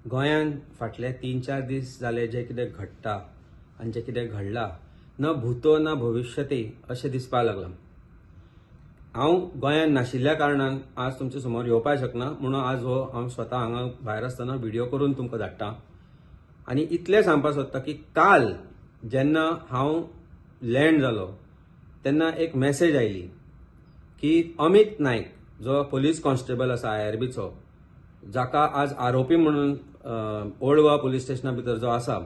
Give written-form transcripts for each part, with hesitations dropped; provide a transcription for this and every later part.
गोंयांत फाटले 3-4 दीस जाले जें कितें घडटा आनी जें कितें घडलां न भूतो न भविष्यति अशें दिसपाक लागलां. हांव गोंयांत नाशिल्ल्या कारणान आज तुमचे समोर येवपाक शकना, म्हणून आज हो हांव स्वता हांगा भायर आसतना व्हिडिओ करून तुमकां धाडटा. आनी इतलें सांगपाक सोदता की काल जेन्ना हांव लँड जालो तेन्ना एक मॅसेज आयली की अमित नायक जो पोलीस कॉन्स्टेबल आसा आयआरबीचो, जाका आज आरोपी म्हणून ओल्ड गोवा पोलीस स्टेशना भितर जो आसा,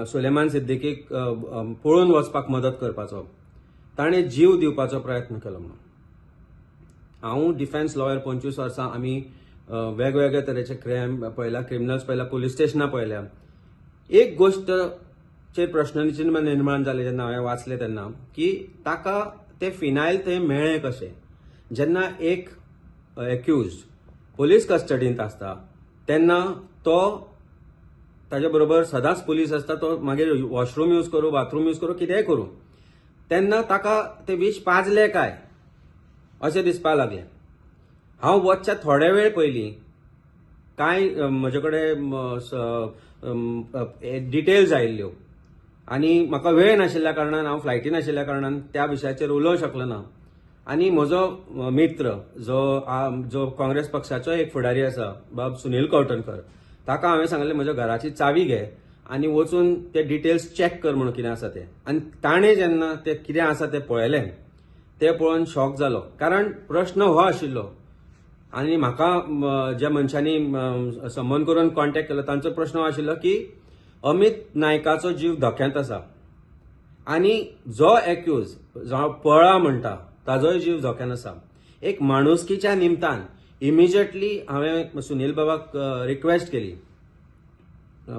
सुलेमान सिद्दीकीक पळून वचपाक मदत करपाचो, ताणें जीव दिवपाचो प्रयत्न केलो. म्हणून हांव डिफेन्स लॉयर 25 वर्सां आमी वेगवेगळे तरेचे क्रायम पळयला, क्रिमिनल्स पळयला, पोलीस स्टेशनां पळयल्या. एक गोश्टचेर प्रश्नचिन्ह निर्माण जालें जेन्ना हांवें वाचलें तेन्ना की ताका तें फिनायल थंय मेळ्ळें कशें. जेन्ना एक एक्यूज पोलीस कस्टडींत आसता तेन्ना तो ताजे बरोबर सदांच पोलीस आसता, तो मागीर वॉशरूम यूज करूं, बाथरूम यूज करूं, कितेंय करूं, तेन्ना ताका ते विश पाजले काय अशें दिसपाक लागलें. हांव वचच्या थोडे वेळ पयलीं कांय म्हजे कडेन डिटेल्स आयिल्ल्यो आनी म्हाका वेळ नाशिल्ल्या कारणान, हांव फ्लायटीन आशिल्ल्या कारणान त्या विशयाचेर उलोवंक शकलो ना. आनी म्हजो मित्र जो जो काँग्रेस पक्षाचो एक फुडारी आसा, बाब सुनील कवठणकर, ताका हांवें सांगलें म्हज्या घराची चावी घे आनी वचून ते डिटेल्स चॅक कर म्हणून कितें आसा तें. आनी ताणें जेन्ना तें कितें आसा तें पळयलें, तें पळोवन शॉक जालो. कारण प्रश्न हो आशिल्लो आनी म्हाका ज्या मनशांनी संबंद करून कॉन्टेक्ट केलो तांचो प्रश्न हो आशिल्लो की अमित नायकाचो जीव धोक्यांत आसा आनी जो एक्यूज जो पळा म्हणटा ताजोय जीव धोक्यान आसा. एक माणुसकीच्या निमतान इमिजिएटली हांवें सुनील बाबाक रिक्वेस्ट केली,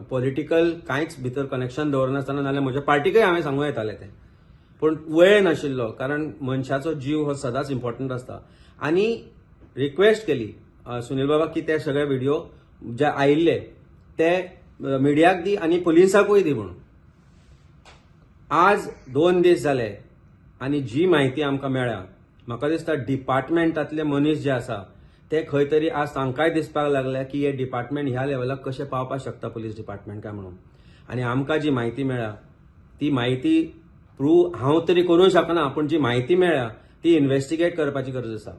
पॉलिटिकल कांयच भितर कनेक्शन दवरनासतना, नाल्यार म्हज्या पार्टीकय हांवें सांगूं येतालें तें, पूण वेळ नाशिल्लो कारण मनशाचो जीव हो सदांच इम्पॉर्टंट आसता. आनी रिक्वेस्ट केली सुनील बाबाक की ते सगळे व्हिडिओ जे आयिल्ले ते मिडियाक दी आनी पुलिसाकूय दी म्हणून. आज 2 दीस जाले आनी जी म्हायती आमकां मेळ्ळ्या, म्हाका दिसता डिपार्टमेंटांतले मनीस जे आसा ते खंय तरी आज तांकांय दिसपाक लागल्या की हे डिपार्टमेंट ह्या लेवलाक कशें पावपाक शकता पोलीस डिपार्टमेंट काय म्हणून. आनी आमकां जी म्हायती मेळ्ळ्या ती म्हायती प्रूव हांव तरी करूंक शकना, पूण जी म्हायती मेळ्ळ्या ती इन्वेस्टिगेट करपाची गरज आसा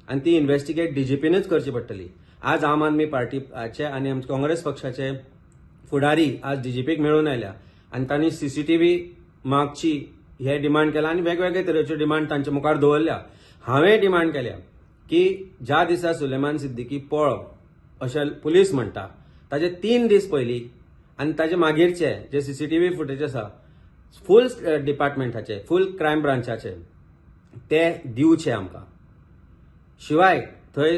आनी ती इन्वेस्टिगेट डीजीपीनूच करची पडटली. आज आम आदमी पार्टीचे आनी आमचे काँग्रेस पक्षाचे फुडारी आज डीजीपीक मेळून आयल्या आनी तांणी सीसीटीव्ही मागची हे डिमांड केला आनी वेगवेगळे तरेच्यो डिमांड तांचे मुखार दवरल्या. हांवें डिमांड केल्या की ज्या दिसा सुलेमान सिद्दीकी पळ्ळो अशें पुलीस म्हणटा ताजे 3 दीस पयलीं आनी ताजे मागीरचे जे सीसीटीव्ही फुटेज आसा फूल डिपार्टमेंटाचे, फूल क्रायम ब्रांचाचे ते दिवचे आमकां. शिवाय थंय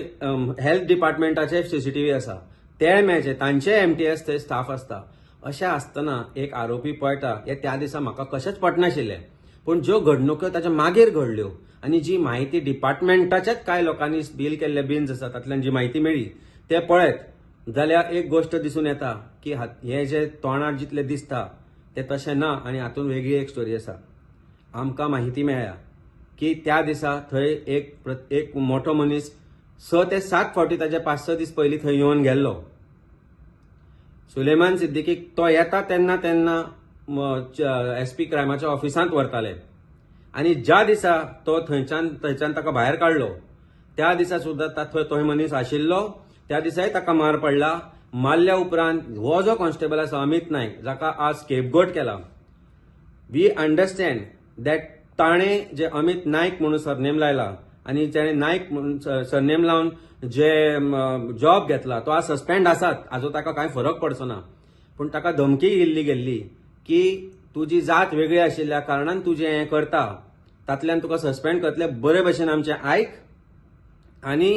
हेल्थ डिपार्टमेंटाचे सीसीटीव्ही आसा ते मेळचे, तांचे एमटीएस थंय स्टाफ आसता. अशें आसतना एक आरोपी पळटा हे त्या दिसा म्हाका कशेंच पटनाशिल्लें, पूण ज्यो घडणुक्यो ताच्या मागीर घडल्यो आनी जी म्हायती डिपार्टमेंटाच्याच कांय लोकांनी बील केल्ले बिन्स आसा तातल्यान जी म्हायती मेळ्ळी ते पळयत जाल्यार एक गोश्ट दिसून येता की हे जे तोंडार जितलें दिसता तें तशें ना आनी हातूंत वेगळी एक स्टोरी आसा. आमकां म्हायती मेळ्ळ्या की त्या दिसा थंय एक मोठो मनीस 6 ते 7 फावटी ताजे 5-6 दीस पयलीं थंय येवन गेल्लो. सुलेमान सिद्दीकीक तो येता तेन्ना तेन्ना एसपी क्रायमाच्या ऑफिसांत व्हरताले आनी ज्या दिसा तो थंयच्यान ताका भायर काडलो त्या दिसा सुद्दां थंय तो मनीस आशिल्लो, त्या दिसाय ताका मार पडला. मारल्या उपरांत हो जो कॉन्स्टेबल आसा अमित नायक, जाका आज स्केपगोट केला, we understand that ताणें जे अमित नायक म्हणून सरनेम लायला आनी ताणें नायक म्हणून सरनेम लावन जे जॉब घेतला तो आज सस्पेंड आसात, आजो ताका कांय फरक पडचो ना, पूण ताका धमकी दिल्ली गेल्ली की तुजी जात वेगळी आशिल्ल्या कारणान तुजें हें करता, तातल्यान तुका सस्पेंड करतले, बरे भशेन आमचें आयक आनी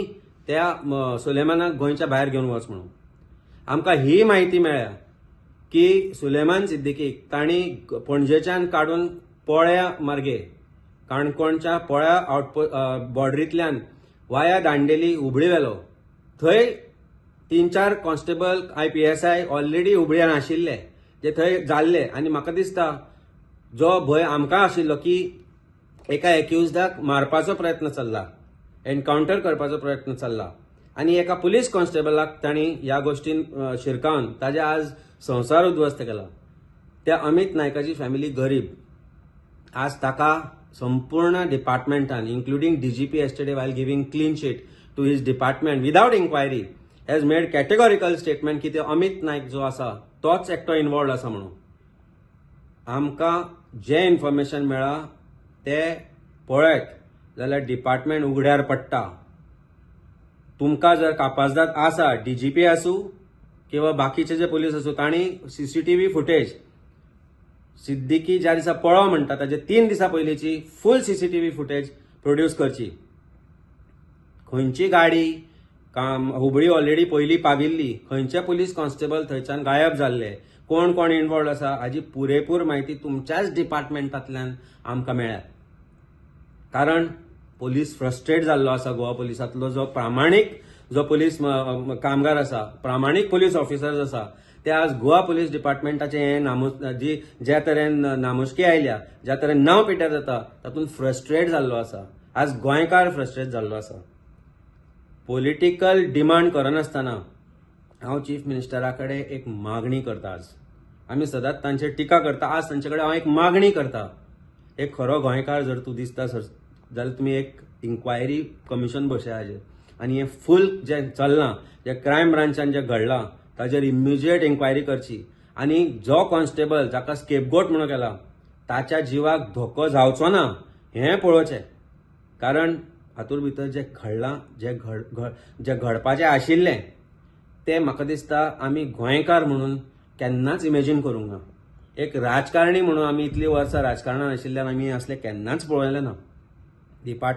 त्या सुलेमानाक गोंयच्या भायर घेवन वच म्हणून. आमकां ही म्हायती मेळ्ळ्या की सुलेमान सिद्दीकीक तांणी पणजेच्यान काडून पोळ्या मार्गे काणकोणच्या पोळ्या आउटपो बॉर्डरींतल्यान वाया दांडेली हुबळी व्हेलो. थंय 3-4 कॉन्स्टेबल आयपीएसआय ऑलरेडी हुबळ्यान आशिल्ले जे थंय जाल्ले. आनी म्हाका दिसता जो भंय आमकां आशिल्लो की एका एक्युजडाक मारपाचो प्रयत्न चल्ला, एनकावंटर करपाचो प्रयत्न चल्ला आनी एका पुलीस कॉन्स्टेबलाक तांणी ह्या गोश्टीन शिरकावन ताजे आज संवसार उद्ध्वस्त केला. त्या अमित नायकाची फॅमिली गरीब. आज ताका संपूर्ण डिपार्टमेंटान, including DGP yesterday while giving clean chit to his department without inquiry, has made categorical statement की ते अमित नायक जो आसा तोच एकटो इन्वॉल्वड आसा म्हणून. आमकां जें इन्फॉर्मेशन मेळ्ळां तें पळयत जाल्यार डिपार्टमेंट उगड्यार पडटा. तुमकां जर कापाजदाद आसा, डीजीपी आसूं किंवा बाकीचे जे पुलीस आसूं, तांणी सीसीटीव्ही फुटेज सिद्दीकी ज्या दिसा पळो म्हणटा ताजे 3 दिसां पयलींची फूल सीसीटीव्ही फुटेज प्रोड्यूस करची. खंयची गाडी काम हुबळी ऑलरेडी पयलीं पाविल्ली, खंयचे पुलीस कॉन्स्टेबल थंयच्यान गायब जाल्ले, कोण कोण इन्वॉल्ड आसा हाजी पुरेपूर म्हायती तुमच्याच डिपार्टमेंटांतल्यान आमकां मेळ्ळ्या. कारण पोलीस फ्रस्ट्रेट जाल्लो आसा. गोवा पुलिसांतलो जो प्रामाणीक जो पुलीस कामगार आसा, प्रामाणीक पुलीस ऑफिसर्स आसा, ते आज गोवा पुलीस डिपार्टमेंटाचें हें नामो जी ज्या तरेन नामुष्की आयल्या, ज्या तरेन नांव पिड्ड्यार जाता, तातूंत फ्रस्ट्रेट जाल्लो आसा. आज गोंयकार फ्रस्ट्रेट जाल्लो आसा. पॉलिटिकल डिमांड करनासतना हांव चीफ मिनिस्टरा कडेन एक मागणी करता. आज आमी सदांच तांचेर टिका करता, आज तांचे कडेन हांव एक मागणी करता. एक खरो गोंयकार जर तूं दिसता सर जाल्यार तुमी एक इन्क्वायरी कमिशन बसया हाजेर आनी हें फूल जें चल्लां, जें क्रायम ब्रांचान जें घडलां ताजेर इमिजिएट इन्क्वायरी करची आनी जो कॉन्स्टेबल जाका स्केपगोट म्हणून केला ताच्या जिवाक धोको जावचो ना हें पळोवचें. कारण हातूंत भितर जें घडलां, जें घडपाचें आशिल्लें तें म्हाका दिसता आमी गोंयकार म्हणून केन्नाच इमेजीन करूंक ना. एक राजकारणी म्हणून आमी इतलीं वर्सां राजकारणान आशिल्ल्यान आमी असलें केन्नाच पळयलें ना. डिपार्टमेंट